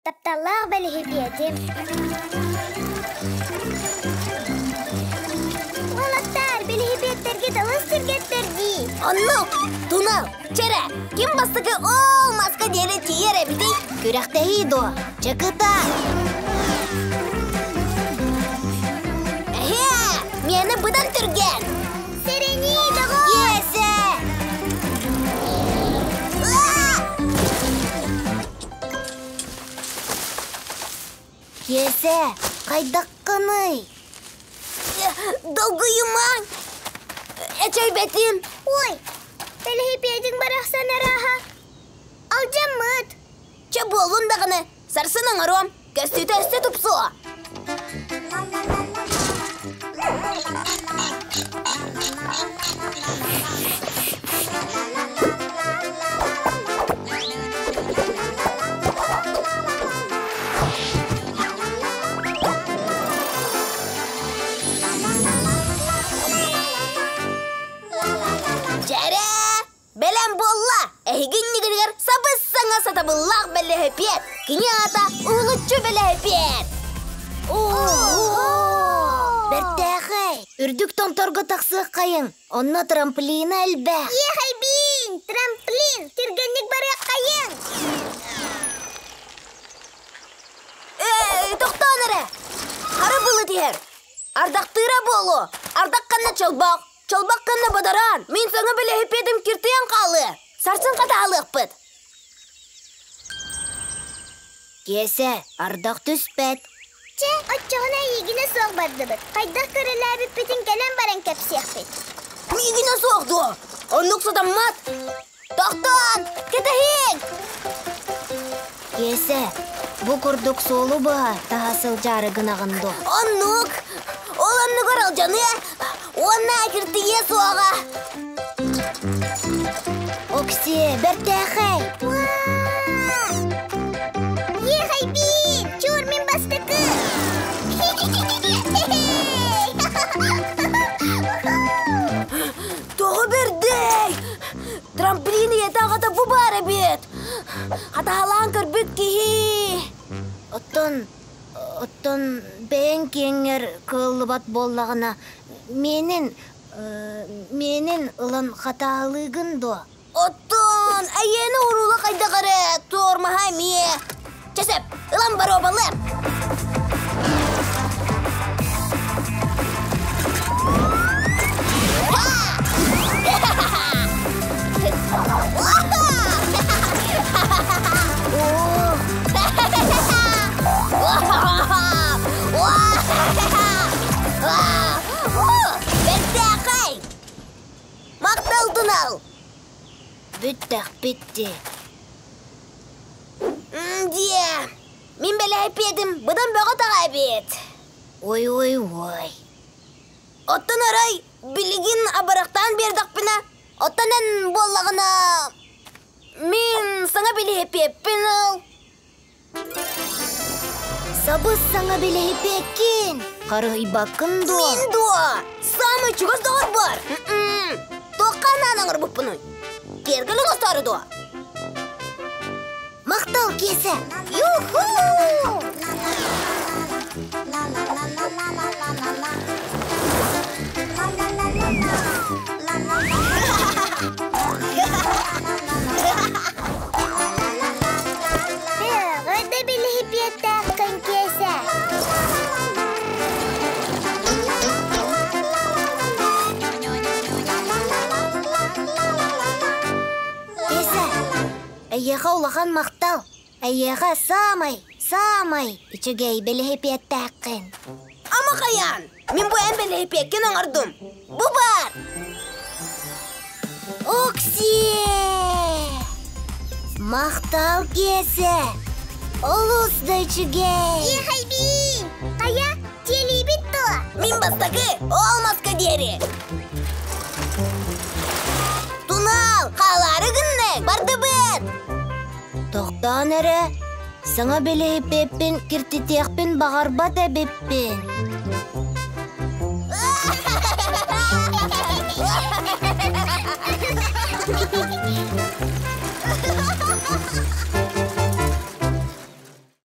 Тапталлаах бэлиһипиэтим. Уолаттаар, бэлиһипиэттэргит олус түргэттэр дии. Оннук, тунал, чэрэ, ким бастакы ол маска диэри тиийэр эбитий? Күрэхтэһии дуо? Чакыта! Эһээ, миэнэ быдан түргэн! Сэрэнии, доҕор! Иэсэ! Киэсэ, хайдаххыный? Долгуйумаҥ! Эчэйбэтим! Ой, бэлэһипиэдиҥ барахсан арааһа. Алдьаммыт. Чэ буоллун даҕаны, сарсын оҥоруом, көстүүтэ өссө тупсуо. Дьэрэ! Бэлэм буолла! Эһиги иннигитигэр сабыс-саҥа сатабыллаах бэлэһипиэт! Кини аата уһулуччу бэлэһипиэт! Бэртээхэй! Үрдүк томторго тахсыаххайыҥ! Онно трамплина элбэх. Ехайбин! Трамплин! Түргэнник барыаххайыҥ! Эй, тохтоон эрэ! Хара былыт иһэр. Ардахтыыра буолуо. Ардах ханна чолбох, чолбох ханна бадараан. Мин саҥа бэлэһипиэдим киртийэн хаалыа. Сарсын хатаалыахпыт. Киэсэ, ардах түспэт. Чэ, оччоҕуна эйигинэ суох бардыбыт. Хайдах көрүлээбиппитин кэлэн баран кэпсиэхпит. Миигинэ суох дуо? Оннук сатаммат. Тохтоон! Кэтэһиҥ! Киэсэ, бу курдук суолу быһа таһа сылдьаары гынаҕын дуо? Оннук! Ол оннугар алдьаныа уонна киртийиэ суоҕа. Оксиэ, бэртээхэй! Ехайбин! Чур мин бастакы! Тоҕо бэрдэй! Трамплин ийэтэ аҕата бу баар эбит! Хатаһалаан көрбүт киһи! Оттон, оттон бэйэҥ киэҥҥэр кыаллыбат буоллаҕына, миэнин, миэнин ылан хатаһалыыгын дуо? Оттон эйиэнэ уруула хайдах эрэ туормаһа эмиэ. Чэ сөп, ылан боруобалыам. Бэртээхэй! Махтал тунал! Бүттэхпит дии. Диэ, мин бэлэһипиэдим быдан бөҕө таҕа эбит. Ой-ой-ой. Оттон арай билигин абырахтаан биэрдэхпинэ, оттон эн буоллаҕына мин саҥа билиһипиэппин ыл. Сабыс-саҥа билиһипиэккин! Харыһыйбаккын дуо? Мин дуо? Саамай чугас доҕорбор! Туохха анаан оҥорбуппунуй? Киэргэл оҥостоору дуо? Махтал, Киэсэ! Юху! Бөҕө да билиһипиэттээххин, Киэсэ! Киэсэ, эйиэхэ улахан махтал! Эйиэхэ саамай, саамай үчүгэй билиһипиэттээххин! Ама хайаан! Мин бу эн бэлэһипиэккин оҥордум! Бу баар! Оксиэ! Махтал, Киэсэ! Олус да үчүгэй! Ехайбин! Хайа, дьиэлиибит дуо? Мин бастакы, ол маска диэри! Тунал, хаалаары гынныҥ, бардыбыт! Тохтоон эрэ, саҥа бэлиһипиэппин киртитиэхпин баҕарбат эбиппин.